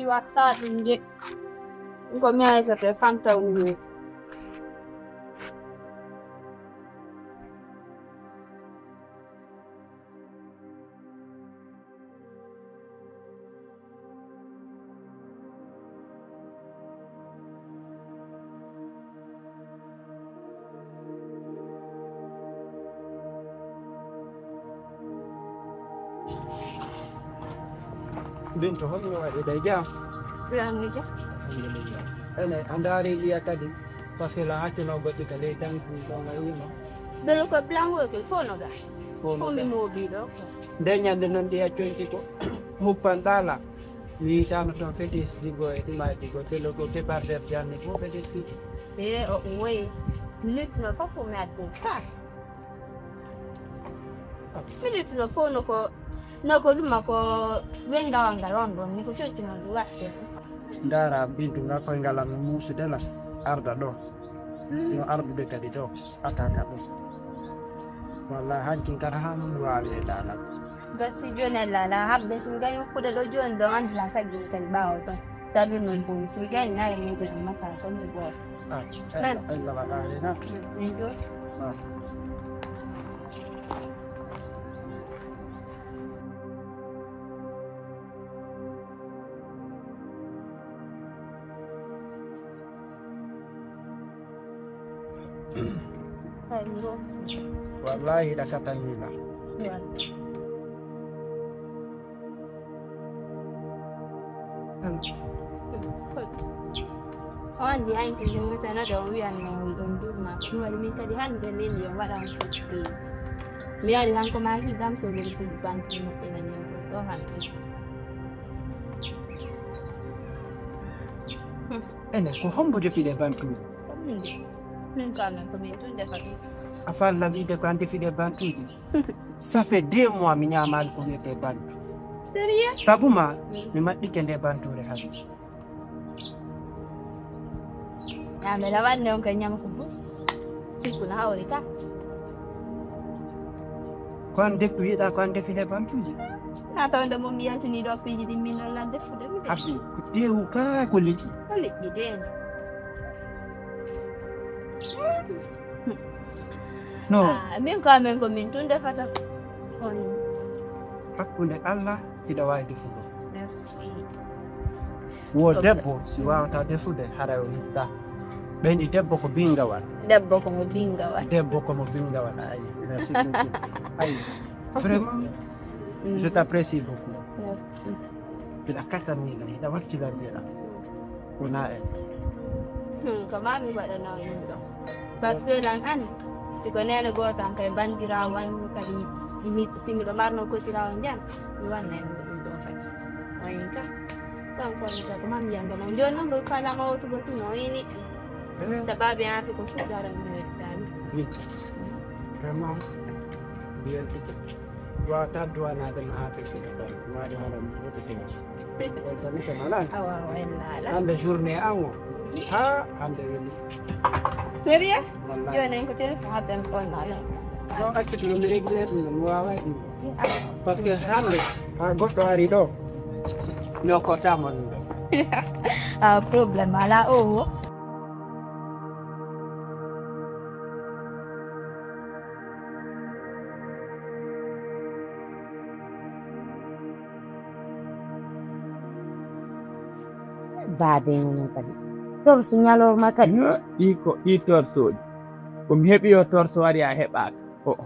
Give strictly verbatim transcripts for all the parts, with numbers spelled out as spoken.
Watta ɗum de. Ko mi Aysata e Fanta woni. Bintu, holno waɗi day jam? Jam ni jam. Alhamdulillah. Ene, a ndaari wiya kadi, parce que la hakkino goɗɗi ka ley tan, ɗum ɗon a wiima. Dole ko blanco ke, fof no ga. Fof no ga. Fof mi mooɓi ɗo. Nde ñande noon ɗi accunti ko, huppan ɗaala. Mi yitaano toon fetis digo e ɗumaji go, telo go, départ janni fof fetis digo. E o woyi. Lutte no fof ko mi addi ka. Minute no fof no ko, no ko ɗum ko wengawal ngal on ɗon, ni ko cocci noon ɗum waɗte. Ndaara Bintu ngal koyngal am no muusude la, arda ɗo. No ardude kadi ɗo, ataka ɗum. Walla hankin kata haa ɗum waawi e daanal. Gasi jooni Alla ala haɓde, so mi gañi hokkude ɗo jooni ɗo, anndi lan saggini kadi ɓaawo ɗon. Tawi noon ɗum, so mi gañi nayi meyde ɗum masala, ko mi gooto. Ah, nan. Ay, ay, ay, ay, ay, ay. Min jooni. Ah. Ay, mi ronki. Wallahi, ɗa kataniila. Wallahi. On anndi hanki yimɓe tan aɗa on wiyanno on ɗum duuma. Ɗum waɗi min kadi hannde min yo waɗa on sukkude. Mi ari hanko maa ki gam so woni ɗum bantu moƴƴinani on ɗo hannde. Ene, ko hombo defi ɗe bantuuji? Ko min de. Min ko amen ko min tun defata. A falla wiide ko an defi ɗe bantuuji? Ça fait deux mois mi ñaamaali ko wiyetee bantu. Sérieux? Sabu ma, mm, mi maɓɓike nde bantuure hannde. Ñaamela wanne on kay ñama ko bus. Sikku na hawri ka. Ko an defi, wiyeɗaa ko an defi nde bantuuji? Na tawde mo mi yaltini ɗo piiji ɗin min noon lan defude mi de. Hafi, ko teewu ka ko liƴƴi. Ko liƴƴi de. No. Ah, min ko amen ko min tun defata. On. Hakkunde Allah, hiɗa waawi defugo. Merci. Wo debbo, si waawata defude, haray o yidda. Ɓeydi debbo ko bingawal. Debbo ko mo bingawal. Debbo ko mo bingawal, ayi. Merci beaucoup. Ayi. Vraiment, mm, je t'apprécie beaucoup. Merci. Mbiɗa kattaniɗa, mbiɗa wakkilaniɗa. Wona en. Hmm, ko maa mi waɗanoo ɗum ɗo. Parce que lan an, si ko neene gooto an kay banndiraawo an kadi, mi, si miɗo marno kotiraawo njan, mi wanna en ɗum ɗo kadi. Wayin ka. Kanko on ka ko maa mi yanga noon. Jooni noon ko kala ma wotu wotu no ini. Eh. Sababu an fi ko suudara mi wettaani. Min. Vraiment, mbiyen ɗum. Wata duwanaade no haa feccere tan. Maɗi hono mi wota hino. On tan ko malade. Awa, wallaahi. Hannde journée an o. Ha, hannde weli. Sérieux? Wallaahi. Yo nen ko téléphone habben on malade. No accude no mi régler ɗum, mi waaway ɗum. Parce que hannde, ha goɗɗo ari ɗo. No ko tamo ɗum ɗo. Ah, problème ala o wo. Baabe noon kadi. Torsu ñalorma kadi. Yo, ɗi ko, ɗi torsooji. Ko mi heɓi yo torso wari a heɓaaka. O.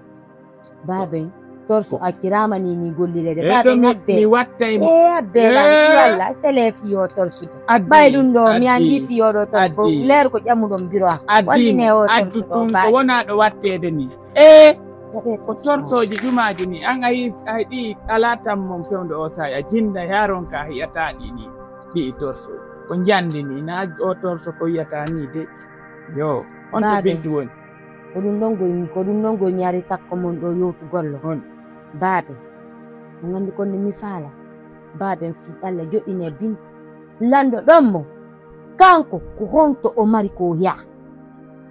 Baabe, torsu acciraama ni, ni gollire de. Eh, baabe, mi, abbe. Mi wattay mo. Eh, abbe, eh, lan, walla, sele fiyo torsu. Addi, ɓay ɗum ɗo, mi addi, anndi fiyo ɗo torsu. Addi. Leer ko ƴamuɗon biro. Addi, wonne o addu torsu ɗo, tun ko baabe. Wona ɗo watteede ni. Eh, ko torsooji jumaaji ni. An a yi, a yi ɗi alaa tammon fewndo o saay. A jinda yaron ka a yi'ataa ɗi ni. Ɗi torsooji. Ko njandi ni. Na o torso ko yi'ataa ni de. Yo, on to baabe. Bintu woni. Ko ɗum ɗon goy, ko ɗum ɗon goy mi ari takko mon ɗo yewtugollo. On. Baabe. Mo nganndi kon mi faala. Baabe fii Allah joɗɗine Bintu. Lanndo ɗon mo. Kanko ko honto o mari ko yaa.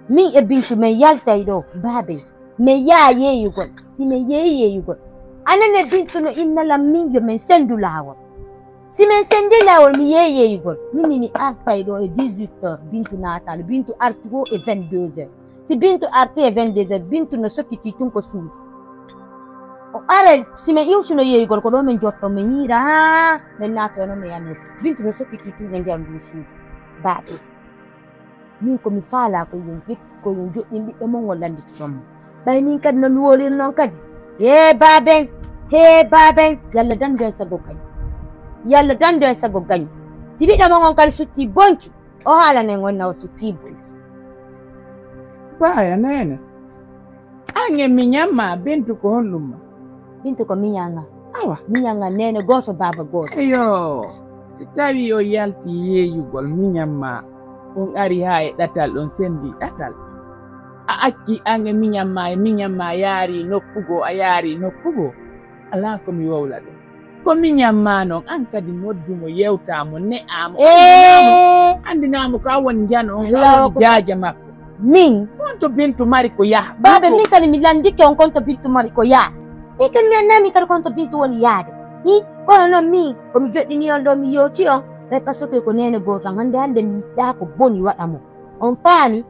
Min e Bintu men yaltay ɗo. Baabe. Men yaa yeeyugol. Si men yeeyi yeeyugol. Anen e Bintu no inna lan min yo men senndu laawol. Si min senndi laawol, mi yeeyi yeeyugol. Min mi artay ɗo e dix-huit heures, Bintu naataali. Bintu arti ko e vingt-deux heures. Si Bintu arti e vingt-deux heures, Bintu no sokkiti tun ko suudu. O aray, si min iwtuno yeeyugol, ko ɗo min jotto, min yiira, haa min naatoyno, min yano. Bintu no sokkiti tun e nder ndun suudu. Baaɓe. Min ko mi faalaa ko yo ƴet-, ko yo joɗɗin ɓiɓɓe mon, o lannditoton mo. Ɓay min kadi no mi woliri non kadi. Hee baaben, hee baaben, yalla dandu en sago gaño. Yalla dandu en sago gaño. Si ɓiɗɗo mon on kadi sutti bonki, o haalanen on na o sutti bonki. Baya neene. An e miñan ma, Bintu ko honɗum ma? Bintu ko miñan an. Awa. Miñan an, neene gooto, baaba gooto. Eyo, si tawi o yalti yeeyugol miñan ma, on ari haa e ɗatal, on sendi ɗatal. A acci an e miñan ma, e miñan ma yaari nokku goo, a yaari nokku goo. Alaa ko mi wowla ɗum. Ko miñan ma non, an kadi noddu mo, yewta mo, ne'a mo, andinaa mo. Ee. Andinaa mo ko an woni njano on, ko an woni jaaja makko. Min? Konto Bintu mari ko yaha. Baabe, min kadi mi lanndike on konto Bintu mari ko yaha. Min kadi mi anndaa min kadi konto Bintu woni yaade. Hi, kono non min, ko mi joɗɗini on ɗo, mi yewti on. Ɓay parce que ko neene gooto an, hannde, hannde mi yiɗɗaa ko boni waɗa mo. On paami?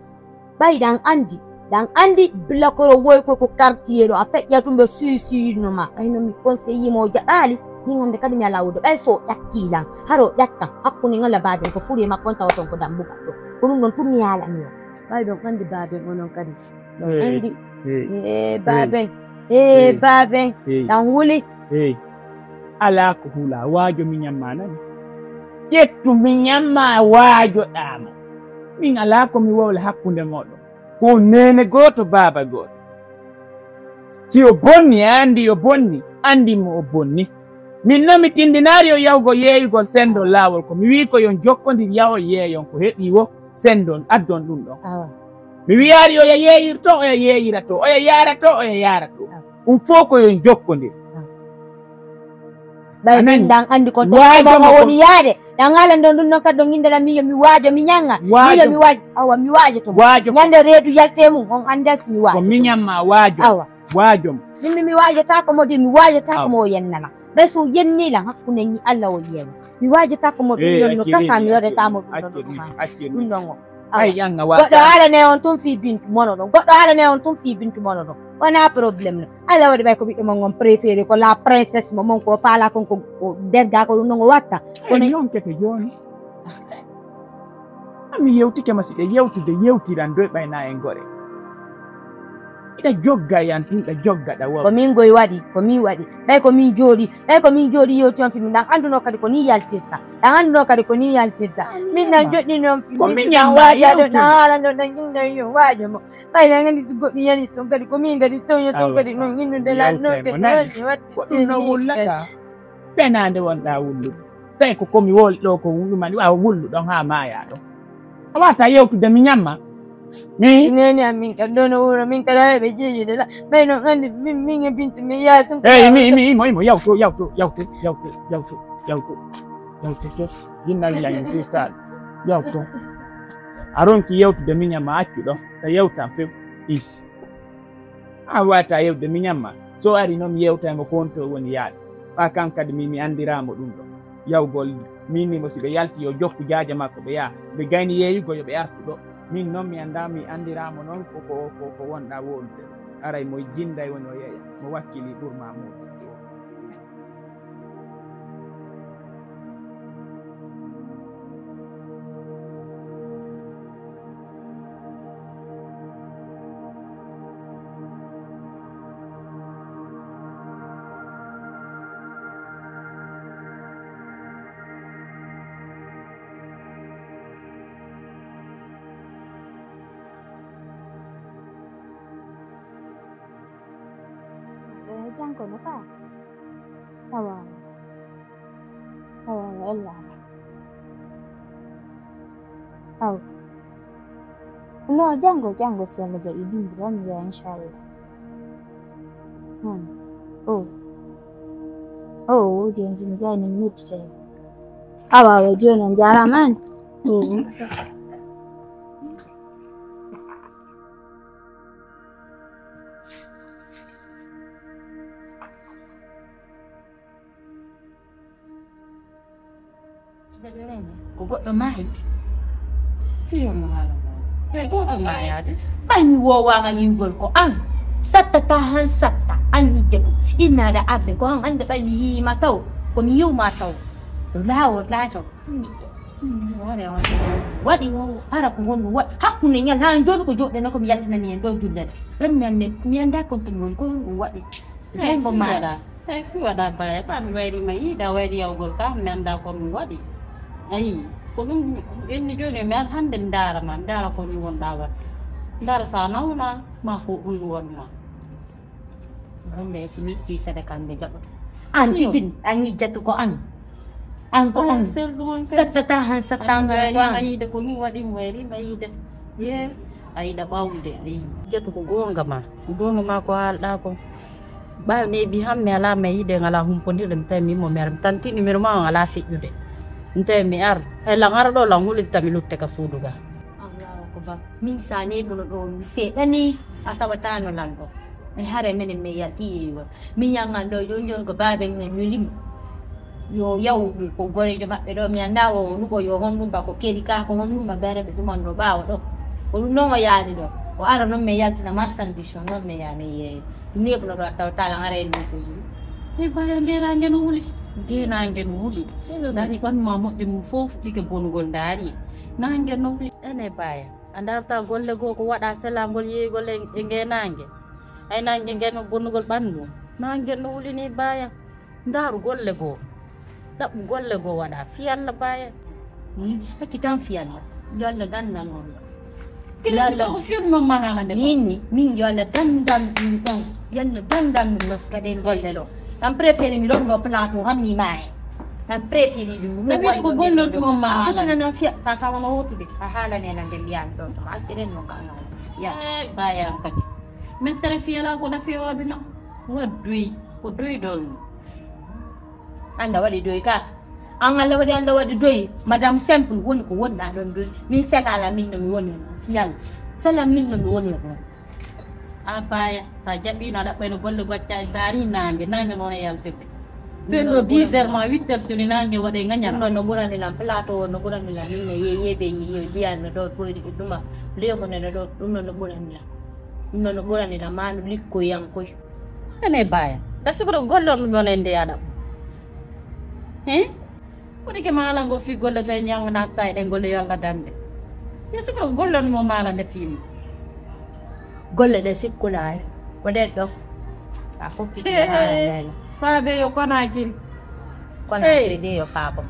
Ɓay ɗan anndi, ɗan anndi, bila koro woy ko, ko quartier ɗo, a feƴƴa tun ɓe suyi suyinno ma. Ɓay non mi conseiller mo o jaɓaali, min hannde kadi mi alaa wonde. Ɓay so o ƴakkii lan, hara o ƴakkan, hakkunde ngal e baaben ko furi e makko on tawa ton ko dambugal ɗo. Ko ɗum ɗon tun mi haalani on. Ɓay ɗon anndi baaben onon kadi. Ɗon anndi, ee, baaben, ee, baaben, ɗan wuli. Hey, alaa ko hulaa, waajo miñan ma nani. Ƴettu miñan ma waajoɗaa ma. Min alaa ko mi wowla hakkunde mooɗon. Ko neene gooto, baaba gooto. Si o bonni, a anndi o bonni, anndi mo o bonni. Min non mi tindinaali o yahugo yeeyugol sendon laawol, ko mi wi'i ko yon jokkondir yahol yeeyon ko heɓi wo sendon, addon ɗum ɗon. Awa. Mi wi'aali oya yeeyir to, oya yeeyira to, oya yaara to, oya yaara to. Awa. Ɗum fof ko yon jokkondir. Ɓay min ɗan anndi kon to waajo mo woni yaade. Ɗan haala ndon ɗum non kadi ɗon innde lan min yo mi waajo, mi ñaŋa. Min yo mi waajo. Awa, mi waajo to mo. Waajo. Ñande reedu yalte mum, on anndan si mi waajo. Ko miñan ma waajo. Awa. Waajo mo. Min mi, mi waajotaako mo de, mi waajotaako mo o yennana. Ɓay so yennii lan hakkunde ñi Alla o yeena. Mi waajotaako mo ɗum ɗon no kasa, mi waɗataa mo ɗum ɗon. Ɗum ɗon o. Awa. Ay, yanga wa. Goɗɗo haalane on tun fii Bintu mono ɗon. Goɗɗo haalane on tun fii Bintu mono ɗon. Wonaa problème no. Alla waɗi ɓay ko ɓiɗɗo mon on préféré, ko la princesse mo mon ko faala kon ko, ko derga ko ɗum ɗon o watta. Kono yonkete jooni. An mi yewtike ma si ɗe yewtude yewtiran doy ɓay na en gore. Ita jogga yan tun ɗa jogga ɗa wawa. Ko min goy waɗi, ko min waɗi. Ɓay ko min jooɗi, ɓay ko min jooɗi yewti on fii mi ɗan anduno kadi ko ni yaltirta. Ɗan anduno kadi ko ni yaltirta. Min ɗan joɗɗi non fii ko min ñamma yewtu. Ɗan haala ɗon ɗan jinda yo waajo mo. Ɓay ɗan andi si goɗɗi yani ton kadi ko min kadi tawño ton kadi non innude lan non kadi watti. Ko ɗum no wullata. Penaande wonɗaa wullude. Tawi ko komi woli ɗo ko ɗumani waawa wullu ɗon haa maayaa ɗon. A waata yewtude mi ñamma. Mi neni am min kadi ɗo no wuro min kadi haɗa ɓe jeejude la. Ɓay non anndi min min e Bintu min yaha tun. Eyi mi mi imo imo yawto yawto yawto yawto yawto yawto yawto to. Jinna wiyan mi fistaɗo yawto. A ronki yewtude mi ñamma accu ɗon. Ta yewtan few. Is. A waata yewde mi ñamma. So ari noon mi yewtay mo ko honto woni yaade. Ɓa kan kadi min mi anndiraa mo ɗum ɗo. Yawgol min ni mo si ɓe yalti yo jokku jaaja makko ɓe yaha. Si ɓe gayni yeeyugo yo ɓe artu ɗo. Min noon mi anndaa mi anndiraa mo noon ko ko ko ko wonɗaa wolude. Aray mo jinday woni o yeeya. Mo wakkili ɓurma mo. Ɗo e janngo no ka? Awa. Awa, Allah. Aw. No, janngo, janngo, si Allah jaɓi, bimbi ɗon, mi wi'a, inchallah. Hmm. Oh. Oh, woodi on jimi, jayni mi nodditay. Awa, awa, jooni on njaaraama, an. Mm. Ko goɗɗo maayi. Fiyo mo haala mo. Ɓe ɗo ɗo maayaade. Ɓay mi woowaama yiyugol ko an. Sattata han satta. An yijja ɗum. Innaade arde ko an annde ɓay mi yiyiima taw. Ko mi yiwma taw. Ɗo laawol laataw. Waɗi hara ko wonɗum waɗi. Hakkunde ñal haa jooni ko joɗɗen ko mi yaltinani en ɗo jullere. Ɗon mi annde mi annda kon ɗum woni ko wonɗum waɗi. Ɗum ko maaɗa. Eyi, fii waɗaa baya, ɓaa mi wayri ma yiide, a wayri yawgol ka, mi anndaa ko mi waɗi. Ayi, ko ɗum inni jooni, mi ar hannde mi ndaara ma, mi ndaara ko mi wonɗaa waɗde. Ndaara so a nawna, ma ko ɗum won ma. Hannde si mi itti sadaka am nde jaɓoto. An tigi, an yijjatu ko an. An ko an. Sel ɗum on sel. Sattata han satta an ko an. Wayri ma yiide ko mi waɗi, mi wayri ma yiide. Ye. A yiɗa ɓawlude, ayi. Yijjatu ko goonga ma. Goonga ma ko haalɗaa ko. Ɓaawo neeɓi han mi alaa ma yiide, en alaa humpondirde, mi tawi min mo mi ara. Mi tanti numéro ma on alaa feƴƴude. Mi tawi mi ar. Hay lan ara ɗo lan hulirta mi lutte ka suudu ga. Allahu akbar. Min sa neeɓuno ɗo mi seeɗani a tawataano lan ɗo. E hare menen min yalti yeeyuwa. Min yangan ɗo yo jon ko baaben en welimo. Yo yaw ko gorejo maɓɓe ɗo mi annda o luɓo yo honɗum ba ko keri ka ko honɗum ba bereɓe ɗumanno ɓaawo ɗo. Ko ɗum noon o yaali ɗo. O ara noon min yaltina marchandise o noon min yaa min yeeya. Neeɓuno ɗo a tawataala ara en ɗum ko juri. E baya ndenaange no wuli. Ndenaange no wuli. Selo dari ɓannuma moƴƴi mum fof tike bonugol ndaari. Naange no wuli. Ene baya. A ndarta golle goo ko waɗa selangol yeeygol e e ngeenaange. Aynaange ngeen bonnugol ɓanndu. Naange no wuli ni baya. Ndaaru golle goo. Ɗaɓɓu golle goo waɗa fii Alla baya. Acci tan fii Alla. Yo Alla dandan on. Kila si ko fiirno ma haala nde. Min ni, min yo Alla dandan ɗum tan. Yo Alla dandan ɗum nos kaden golle ɗo. Tan préféré mi ɗon ɗo plateau han mi maaye. Tan préféré ɗum. Ɗum ko golle ɗum on ma haala. Acci nan fiya sa sa wano wotude. A haala ne nan de mbiyan ɗon. Acci ren no ka. Ya. Eh, baya kadi. Min tere fiyala ko da fiyo aduna. Wadduy ko doy ɗon. Annda waɗi doy ka. An Allah waɗi annda waɗi doy. Madame simple woni ko wonɗa ɗon doy. Min selala min no mi woni. Yalla. Sela min no mi woni ɗon. A baya sa jaɓino a ɗaɓɓayno golle goccaji daari nangue nangue noon e yaltirde. Ɓen ɗo dix heures ma huit heures soni nangue waɗe gañal. Ɗum noon no ɓurani lan plateau o no ɓurani lan min no yeyeɓe yiye mbiyanno ɗo ɓoyri ɗuma leyoko nene ɗo ɗum noon no ɓurani lan. Ɗum noon no ɓurani lan mano likkoyankoy. Ene baya da sukro golle on ɗum noon e ndeyaɗam. Hein? Foti ke maala ngo fii golle tawi ñaama natta e ɗen golle yo Allah dande. Yo sukro golle on mo maala nde fiimi. Golle ɗe sikkulaare ko ɗen ɗo. Sa fokkiti maala. Faabe yo konakiri. Konakiri de yo faabo.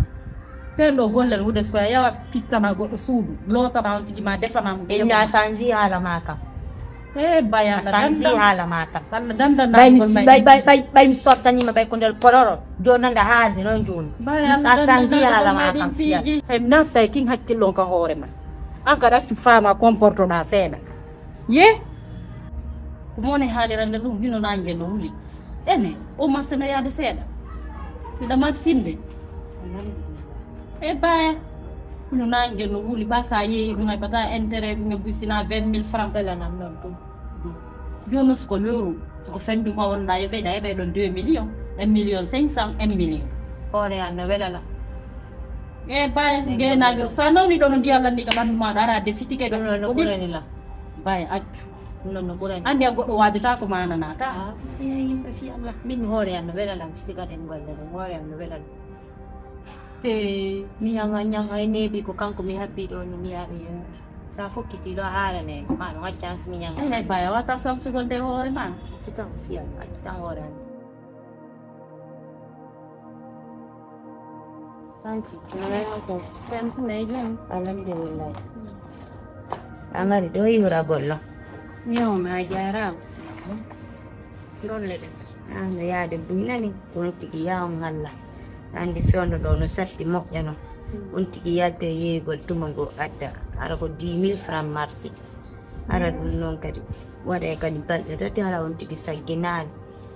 Ɓen ɗo golle wudes ko a yawa fittana goɗɗo suudu lootana on tigi ma defana mo. Inna sanji haala ma kam. E baya a sanji haala ma kam. Ɓay mi ɓay ɓay ɓay ɓay mi sottanima ɓay ko nder pororo jonanda haalde noon jooni. A sanji haala ma kam fiya. Hay mi natta e kin hakkillon ka hoore ma. An ka ɗaccu faama comportoɗa seeɗa. Ye. Ko mone haalirande ɗum hino nange no wuli. Ene o marché no yaade seeɗa. Hiɗa marsinde. E baya. Hino nange no wuli ɓa sa yeeyi ɗum ay bata intérêt ɗum e busina vingt mille francs. Selanam noon ɗum. Jono siko lewru siko fendu ma wonɗa yo ɓeyɗa e ɓeyɗon deux millions un million cinq cent un million. Hoore an no welala. E baya ngenajo sa nawni ɗo no ndiyam lanni ka ɓandu maɗa ara defitike ɗo. Ɗum noon no ɓurani la. Baya accu. Ɗum noon no ɓurani. Andi a goɗɗo wadata ko manana ka. Yimɓe fi Allah min hoore an no welala mi sigaɗen golle ɗum hoore an no welala. E mi ñaga ñaga e neeɓi ko kanko mi habbi ɗo no mi yaɓi. Sa fokkiti ɗo haalane ma no wacca an si mi ñaga. Ene baya wata sansugol nde hoore ma. Acci tan siyal acci tan hoore an. Santi. Alhamdulillah. Angari ɗo yiwra gollo. Yo ma jarama. Golle ɗe. Ano yaade buy nani on tigi yawon Allah. Andi fewndo ɗo no satti moƴƴa no. On tigi yalto yeeygol tuma ngo adda ara ko dix mille francs marsi. Ara ɗum noon kadi waɗa kadi balɗe tati ara on tigi sagginaali.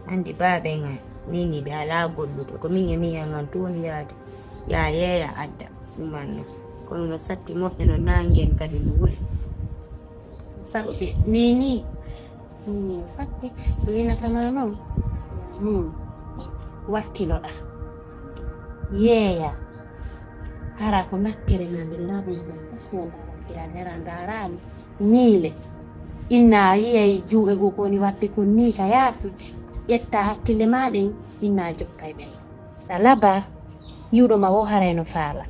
Anndi baaben an nini ɓe alaa gollude ko min e miyan an toon yaade yaa yeeya adda ɗuman noon. Kono no satti moƴƴa no naangen kadi no wuli. Satti nini nini satti winatama noon. Hmm. Wakkilo ɗa yeeya. Hara ko nakkere ma nder laamu ngu ɗum fes no ndaarantira ndera ndaaraani miile. Inna a yiyay juuɗe goo ko woni waɗde kon nii ka yaasi, ƴetta hakkille maa ɗen, inna a jokkay ɓen. Ɗa laba, yiwɗo ma woo haray no faala.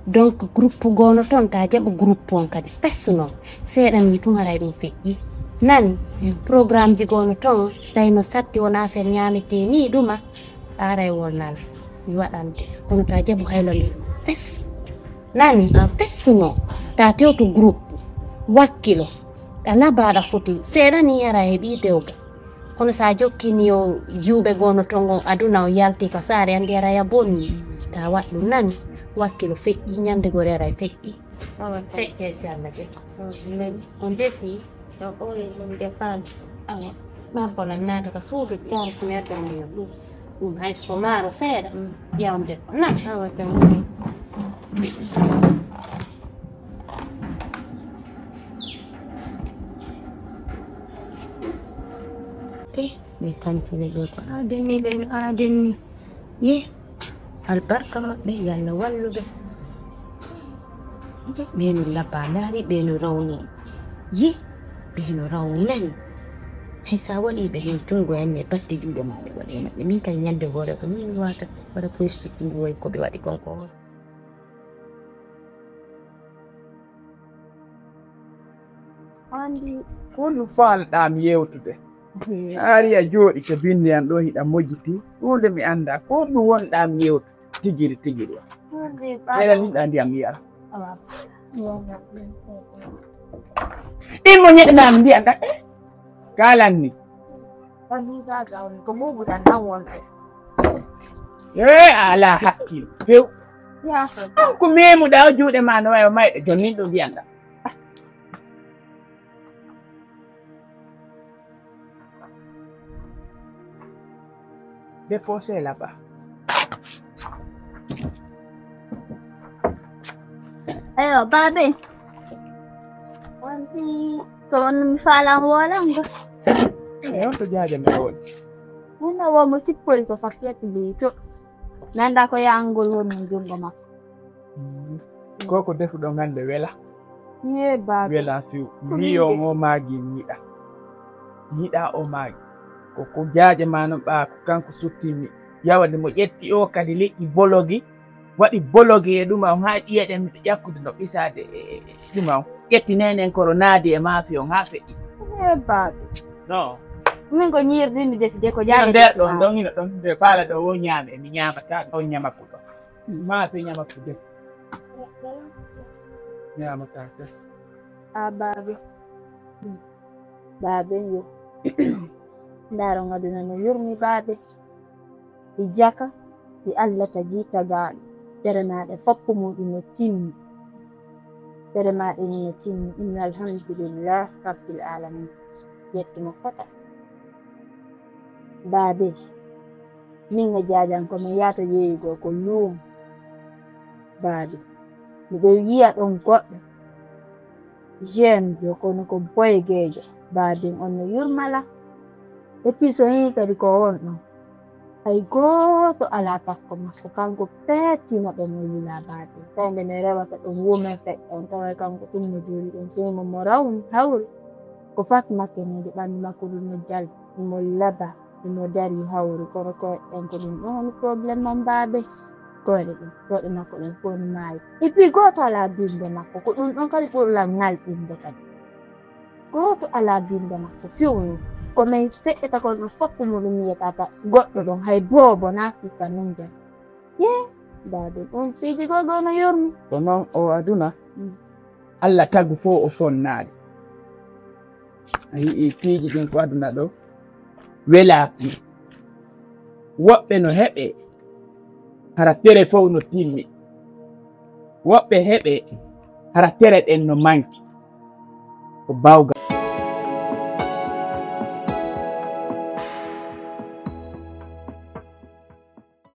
Donc groupe goono ton, ta jaɓu groupe on kadi fes non. Seeɗa nii tun haray ɗum feƴƴi. Nani, programmeji goono ton, si tawi no satti wona affaire ñaametee nii ɗuma, a aray wonnal mi waɗante. Kono ta jaɓu haylo nde fes. Nani, a fes non. Ta tewtu groupe. Wakkilo. Ɗa laba ɗa foti. Seeɗa nii yara e ɓii dewgal. Kono sa jokkini yo juuɓe goono ton on aduna o yalti ka saare andi ara ya bonni. Ta waɗ ɗum nani. Wakkilo feƴƴi ñande gore ara e feƴƴi. Awa, feƴƴe si Allah je. On defi. Ɗo ɓooyi ɗum defaani. Awa. Maa ko lan naata ka suudu ɗon si mi adda mo ɗum. Ɗum hay so maaro seeɗa. Mm. Yawde ko nan. Awa, tan. Eh, mi kantini ɗo ko aaden ni, ɓe no aaden ni. Ye, albarka maɓɓe, yo Allah wallu ɓe. Ɓe no labba, ndaari ɓe no rawni. Ye, ɓe no rawni nani. Hay sa waɗi ɓe heen tungo en e batte juuɗe maɓɓe waɗi maɓɓe. Min kay ñande hoore ko min mi wata waɗa koye sukkugo e ko ɓe waɗi kon ko. Andi ko ɗum faalɗaa mi yewtude. Ari a jooɗi to binde an ɗo hiɗa mojiti. Huunde mi anndaa. Ko ɗum wonɗaa mi yewtude tigiri tigiri. Ene liɗɗa ndiyam yara. In mo ñeɗanaami ndiyam ɗan. Eh? Kalan ni. Ko muguɗan ɗan wonɓe. Eh, a alaa hakkil. Few. An ko memuɗa o juuɗe ma no wayo mayɗo jonnin ɗo ndiyam ɗan. Dépose là-bas. Eyo, baabe. Wonti ko on mi faalan woolango. Eyo, to jaaja mi woni. Min o wo mo cippori ko fakkiyati leyto. Nanda ko yangol woni e jungo makko. Ko ko defuɗon hannde wela? Ye baabe. Wela few. Ko min wiyo defi. Mo maagi mi yiɗa. Mi yiɗa o maagi. Ko, ko jaaje ma non ɓa ko kanko suttinmi. Yawande mo ƴetti o kadi leƴƴi bologi. Waɗi bologi e ɗuma on haa ƴiyeɗen miɗo ƴakkude no ɓisaade e, e, e ɗuma on. Ƴetti nenen koro naadi e maafi on haa feƴƴi. Ye baabe. No. Min ko ñiiri ɗin mi defi de ko jaaje. Nder ɗon, ɗon ino ɗon. Nde faala ɗo wo ñaame, mi ñaamata ɗon ñama ko ɗon. Maafe ñama ko de. Ñama ka tes. A baabe. Baabe yo. Ndaaro ngaduna no yurmi baabe. E jaka, si Allah tagi tagaaɗo. Tere maaɗe foppo muɗum no timmi. Tere maaɗe no timmi. Inna alhamdulillah rabbil alamin. Yettuma fota. Baabe. Min e jaajan ko min yahata yeeyugol ko luumo. Baabe. Miɗo yiya ɗon goɗɗo. Jeune jo kono ko boyegeejo. Baabe on no yurmala. Et puis so yii kadi ko on ɗon. Hay gooto alaa takko makko. Kanko peetii mo ɗon o yilaa baabe. Tawi nde mi rewata ɗon wumen feƴƴa on. Tawa kanko ɗum no juuli ɗon. So yii mo mo raw hawri. Ko fat makke nde ɓanndu makko ɗum no jal. Mo laba. Himo darii hawri kono koyɗe ɗen ko ɗum ɗon woni problème am baabe. Koyɗe ɗen, koyɗe makko ɗen fof no maayi. Et puis gooto alaa binnde makko, ko ɗum ɗon kadi ɓurlan ŋalɗinde kadi. Gooto alaa binnde makko few non. Ko min feƴƴata kon ɗum fof ko muɗum yiyata goɗɗo ɗon hay boobo na sikka non jan. Ye, baabe ɗum piiji goo goo no yurmi. Ko noon o aduna, mm. Allah tagu fof o fonnaali. A yi'i piiji ɗin ko aduna ɗo welaaki. Woɓɓe no heɓe hara tere fof no timmi. Woɓɓe heɓe hara tere ɗen no manki. Ko bawgal.